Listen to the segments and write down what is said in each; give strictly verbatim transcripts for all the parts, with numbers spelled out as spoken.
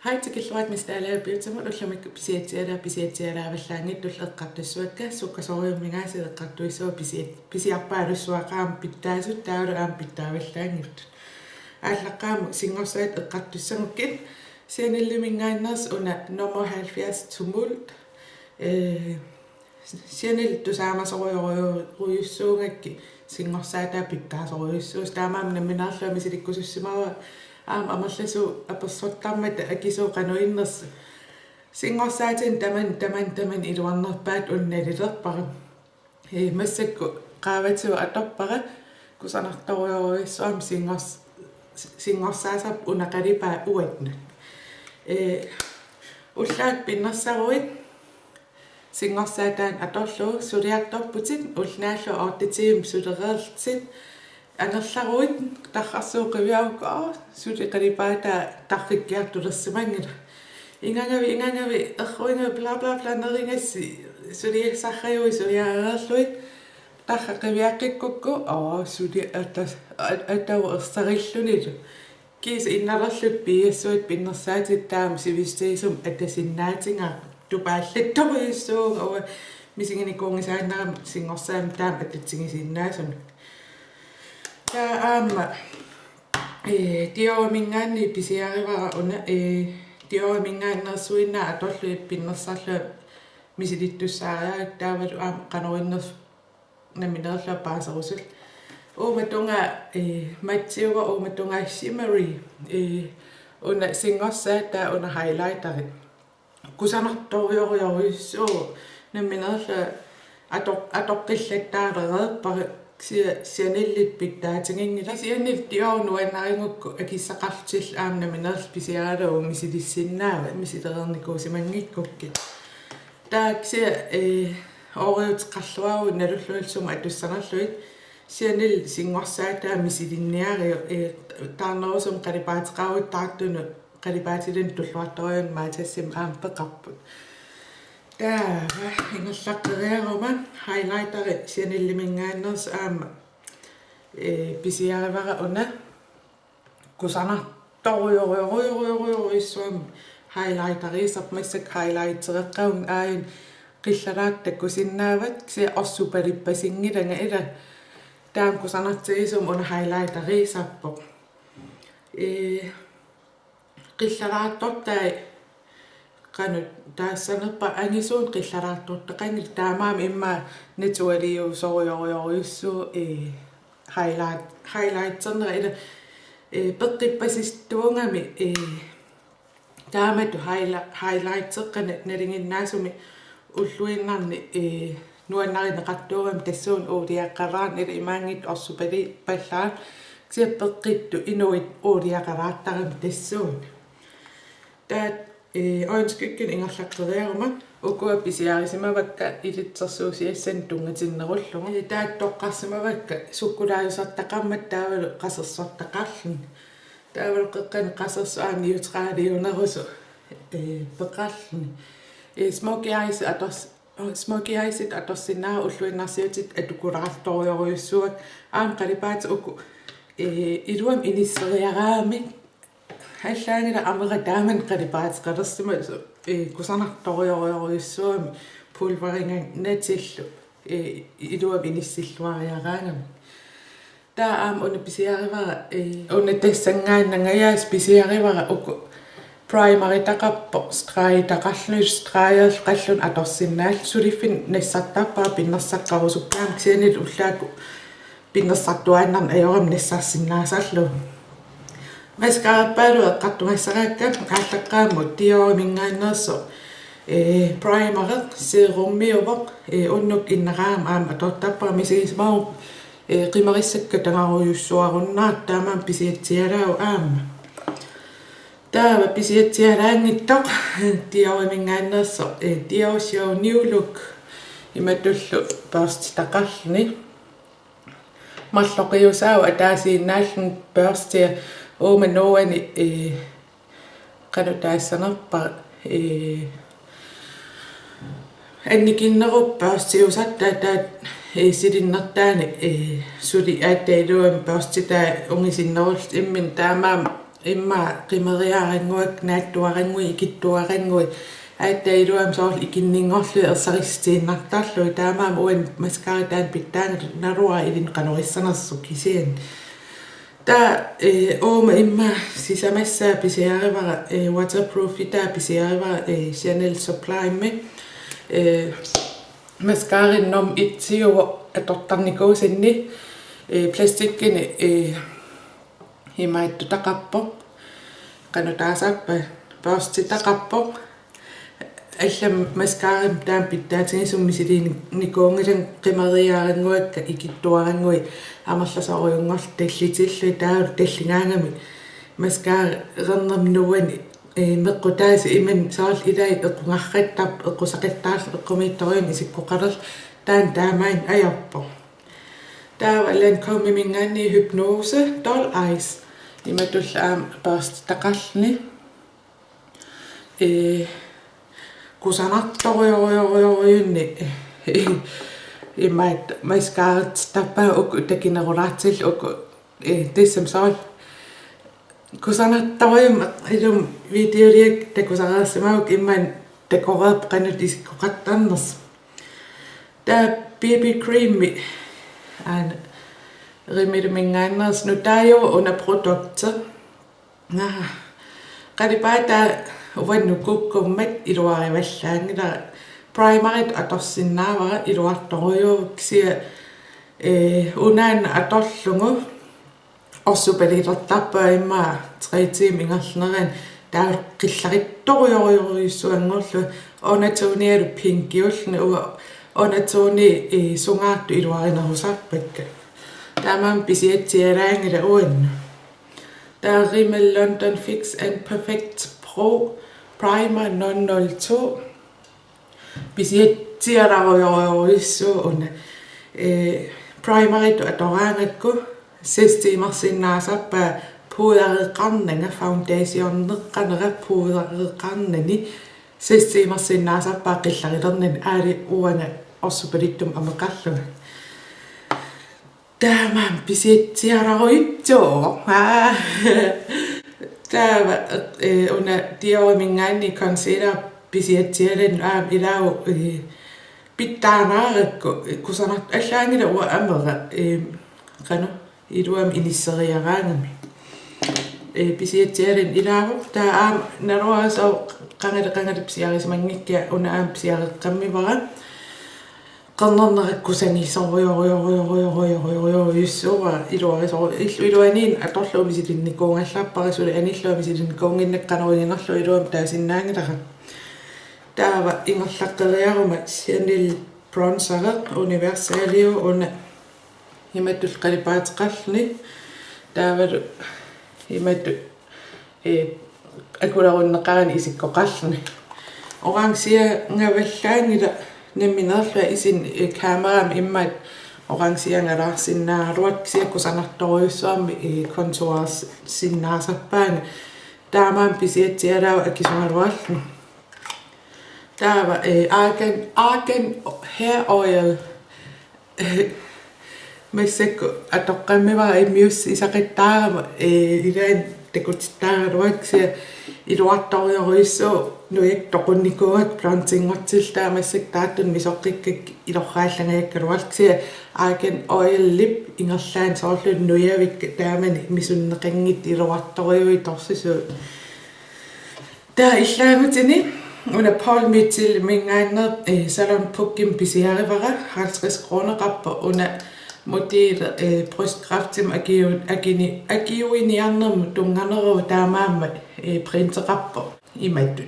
Hej, tikilluarit Miss Dalager Beautymut. Ullumi pisiatsialaa pisiatsialaavallaanngitsullu eqqartussavakka, sukkasoriummigaasi eqqartuissavat pisiat-, pisiarpaalussuaqaam pitsaasut taavalu aamma pitsaavallaanngitsut. Aallaqqaammut singorsaat eqqartussagukkit, Chanelimingaanneersoq una nummer halvfjerds Tumult. Eh, Chanel tusaamasorujorujussuugakkit singorsaataa pitsaasorujussuusoq, taamaammat nammineerlunga misilikkusussimavara aamma amerlasuut apersortarmata akisuut qanoq innersoq. Singorsaatinik tamanit, tamanit, tamanit iluarnerpaatut una nalilerpara. Ee, massakkut qaavatigut atorpara, kusanartorujorujussuarmik singors-, singorsaasarpoq una qalipaat uannut. Ee, ullaakkut pinnersaruit singorsaataannik atorlugu suliartorputit, ulloq naallugu otte tiimit sulereerlutit, angerlaruit tarrarsuup qiviarukku, aa, suli qalipaataa tarrikkiartulersimanngilaq. Igangavit, igangavit, erruigavit, bla, bla, bla, nerigassi, suliassarrajuit, suliareerlugit, tarrat qiviaqqikkukku, aa, suli atas-, at-, atagu ersarillunilu. Kiisa innalerlutit piiassuit pinnersaatit, taama sivisutigisumik atasinnaatigaarput. Tupaallattorujussuuvunga uanga misiginikuunngisaannarama singorsaamik taama atatsigisinnaasumik. Taava aamma, ee, Dioriminngaanniit pisiarivara una, ee, Dioriminngaanneersuinnaat atorlugit pinnersarlunga misilittussaariarakku, taavalu aamma qanoq innersoq nammineerlunga paaserusullugu. Uuma tungaa, ee, mattiuvoq, uuma tungaa shimmery, ee, una singorsaataa, una highlighteri. Kusanartorujorujorujussuuvoq, nammineerlunga ato-, atoqqillattaalereerpara, kisianni Chanelitta pitsaatiginngilaq. Kisianni Dior nuannarigukku akissaqarlutillu aamma nammineerlunga pisiaralugu misilissinnaavat, misilereernikuusimanngikkukkit. Taava kisianni, ee, ooriuteqarluaruit nalulluillu sumut atussanerlugit, Chanel singorsaataa misilinniariuk, ee, taarnerusumik qalipaateqaruit taartunut qalipaatilinnut tulluartorujunnut Matasimi aamma peqarput. Taava ingerlaqqeriaruma highlighteri Chaneliminngaanneersoq aamma, ee, pisiarivara una. Kusanartorujorujorujorujussuarmik highlighteriisarpoq, massakkut highlightereqqavunga, aajuna qillaraartut takusinnaavat, kisianni orsupalippasinngilanga ila. Taama kusanartigisumik una highlighteriisarpoq. Ee, qillaraartortai qanoq taassanerpara, angisuunik qillaraartortaqanngilaq, taamaammat immaqa naturaliusorujorujorujussuuvoq, ee, highlight-, highlighternera ila, ee, peqqippasittuugami, ee, taamatut highla-, highlighteqqanut nalinginnaasumik ulluinnarni, ee, nuannarineqartuugami tassuuna uuliaqalaarneq, ila imaanngitsoq orsupalippallaarpoq, kisianni peqqittut inuit uuliaqalaartarami tassuuna. Taava, ee, øjenskyggenit ingerlaqqeriaruma, ukua pisiarisimavakka ilitsersuusiassanik tunngatinnerullugu. Ee, taava toqqarsimavakka sukkulaajusartaqarmata taavalu qasersortaqarluni. Taavalu qeqqani qasersoq aamma neutraliunerusoq, ee, peqarluni. Ee, smokey eyes ators-, smokey eyes atorsinnaavara, ulluinnarsiutit atukulaartorujorujussuuakka. Aamma qalipaatit uku, ee, iluamik inisseriaraangamik. Allaanngilaq amera taamani qalipaateqalersimasoq, ee, kusanartorujorujorujussuugami pulverigaannatillu, ee, iluamik inissilluariaraangamik. Taava aamma una pisiarivara, ee, una tassanngaannaq angajaasi pisiarivara uku primeritaqarpoq, stregetaqarluni, stregerluni qallunut atorsinnaallugu, suliffinni nassartarpara pinnersaqqarusukkaangama, kisianni ullaakkut pinnersartuaannarneq ajorami nassarsinnaasarlugu. Mascararpaaluit eqqartugassaraakka, aallaqqaammut Dioriminngaanneersoq, ee, primeri serumiuvoq, ee, unnukkut innaraangama aamma atortarpara, misigisimavunga, ee, qimerissakka tagarujussuarunnaartut, taamaammat pisiatsialaavoq aamma. Taava pisiatsialaanngitsoq Dioriminngaanneersoq, ee, Dior Show New Look imatullu børstitaqarluni. Marloqiusaavoq ataasiinnaalluni børstia, uuma nuuani, ee, qanoq taassanerpara, ee, annikinneruvoq børstiusartaa, taava, ee, silinnertaanik, ee, suli aatsaat iluamik børstitai ungisinnerullutik imminnut, taamaammat immaqa qimeriarannguit, naattuarannguit, ikittuarannguit, aatsaat iluamik soorlu ikinninngorlugit ersarissutiinnartarlugit, taamaammat uani mascara taanna pitsaanngilaq, naluara ilinnut qanoq issanersoq kisianni. Taava, eh, uuma immaqa sisamassaa pisiarivara, eh, waterproofitaa pisiarivara, eh, Chanel Sublime. Eh, mascaranik nummer et-iuvoq atortarnikuusanni, eh, plastikkini, eh, imaattutaqarpoq. Qanoq taasarpa, børstitaqarpoq. Allamik mascaramik taama pitsaatigisumik misiliinikuunngilanga, qimeriarannguakka ikittuarannguit amerlasoorujunngorlugit tallitillugit, taava talligaangamik mascarernermik nuanni, eh, meqqutaasut imannak soorlu ilai equngarrattarput, equsaqattaarluni eqqumiitsorujummik isikkoqalerluni, taanna taamaanneq ajorpoq. Taava Lancômeminngaanniit Hypnôse Doll Eyes. Imatullu aamma børstitaqarluni. Eh, kusanartorujorujorujorujunnik. Imaattoq mascaratittarpaat uku takinerulaartillugu uku, eh, tassami soorlu. Kusanartorujummik ilumut videoliakka takusareersimagukku immaqa takoreerpoq qanoq isikkoqartarnersoq. Taava B B creami, aana, Rimmelimingaanneersoq, nutaajuvoq una produkti. Naa. Qalipaataa uannut kukkummat iluarivallaanngilara. Primeritut atorsinnaavara, iluartorujuuvoq kisianni, eh, unaannaq atorlugu orsupalilertarpunga immaqa tre timer ingerlanerani, taava qillarittorujorujorujussuanngorlunga, undertonialu pinkiulluni, uanga undertoni, eh, sungaartut iluarinerusarpakka. Taamaammat pisiatsialaanngilaq uannut. Taava Rimmel London Fix and Perfect Pro Primer nul nul to. Pisiatsialarujorujorujussuuvoq una. Eh, primeritut atoraangakku seks timersinnaasarpaa puddereqarnanga, foundationeqarnera puddereqarnani seks timersinnaasarpaa qillarilernani, aali uanga orsupalittumik ameqarlunga. Taamaammat pisiatsialarujussuuvoq. Aa. Taava, eh, una Dioriminngaanniit concealer pisiatsialannut aamma ilaavoq, eh, pitsaanaarakku, eh, kusanartoq allaanngilaq uanga amera, eh, qanoq iluamik inisseriaraangami. Eh, pisiatsialannut ilaavoq, taava aamma naluara sooq qangali qangali pisiarisimanngikkiga, una aamma pisiareqqammivara. Qernernerakku kusagisorujorujorujorujorujorujorujussuuara, iluarisoru-, illu iluaniinnaq atorlugu misilinnikuugallarpara, suli anillunga misilinnikuunnginnakku qanoq iginerlugu iluamik taasinnaanngilara. Taava ingerlaqqeriaruma Chanel bronzeri, universaliuvoq una, imatut qalipaateqarluni. Taavalu imatut, eh, akulerunneqarani isikkoqarluni. Orangeangavallaanngilaq nammineerlunga, isinni, eh, kamerami immaqa orangeangalaarsinnaagaluartoq kisianni kusanartorujussuarmik, eh, contourersinnaasarpaanga. Taamaammat pisiatsialaavoq akisugaluarluni. Taava, eh, Argan, Argan Hair Oil. Massakkut atoqqammivara immiussi isaqattaarama, eh, ilaanni takutittaaraluartoq kisianni iluartorujorujussuuvoq, nujakka toqunnikuugakku blondinngortillugu, taava massakkut taartunik misoqqikkakka ilorraallangajakkaluarlugit kisianni Argan Oil Lip ingerlaannaq soorlu nujavikka taamani misunneqanngitsut iluartorujuit torsisuut. Taava illaagutini una Paul Mitchelliminngaanneersoq, eh, Salon Pukkimik pisiarivara, halvtreds kroneqarpoq, una modeli, eh, brystkræftimut akiu-, akini-, akiuiniarnermut tunnganeruvoq, taamaammat, eh, printeqarpoq imatut.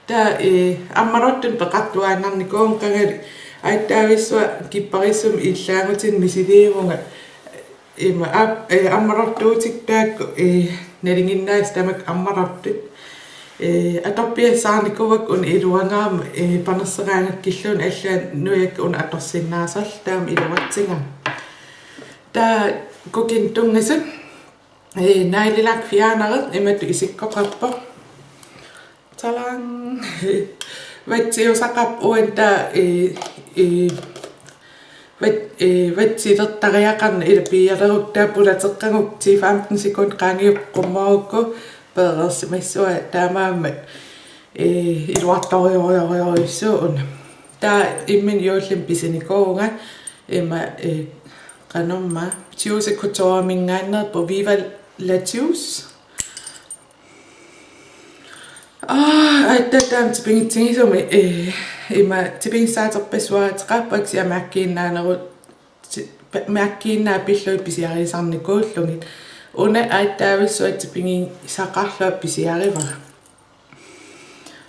Taava, eh, ammalortunik peqartuaannarnikuuvunga, qangali aatsaavissuaq kipparissumik illaagutini misiliivunga. Ima, ap-, eh, ammalortuutikka taakku, eh, nalinginnaasut tamakku ammalortut. Eh, atorpiassaarnikuuakka una iluangaarmat, eh, panerseraangakkilluunniit allaat nujakka una atorsinnaasarlugit, taama iluatsigaara. Taava kukinnut tunngasut, eh, neglelakfjerneri imatut isikkoqarpoq. Talang! Vatsiusaqarpoq uani, taava, eh, eh, Vat-, eh, vatsilertariaqarneq ila piialerukku taava pulateqqagukkit ti femten sekund qaangiupput qummoorukku peereersimassuat taamaammat, eh, iluartorujorujorujussuuvoq una. Taava imminut juullimi pisinikuuvunga ima, eh, qanormaa Juicy Coutureminngaanneerpoq Viva La Juice. Aa, aatsaat taama tipigitsigisumik, eh, ima tipigissaaterpassuaateqarpoq kisianni mærkiinnaaneru-, ti-, pa-, mærkiinnaat pillugit pisiarisarnikuullugit. Una aatsaavissuaq tipigisaqarlunga pisiarivara.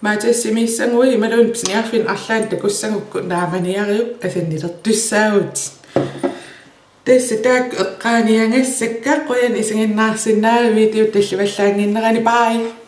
Matassimissannguit imaluunniit pisiniarfinni arlaanni takussagukku naamaniariuk asannilertussaavutit. Tassa taakku eqqaaniagassakka, qujanaq isiginnaarsinnaagavit videot tallivallaannginnerani. Bye.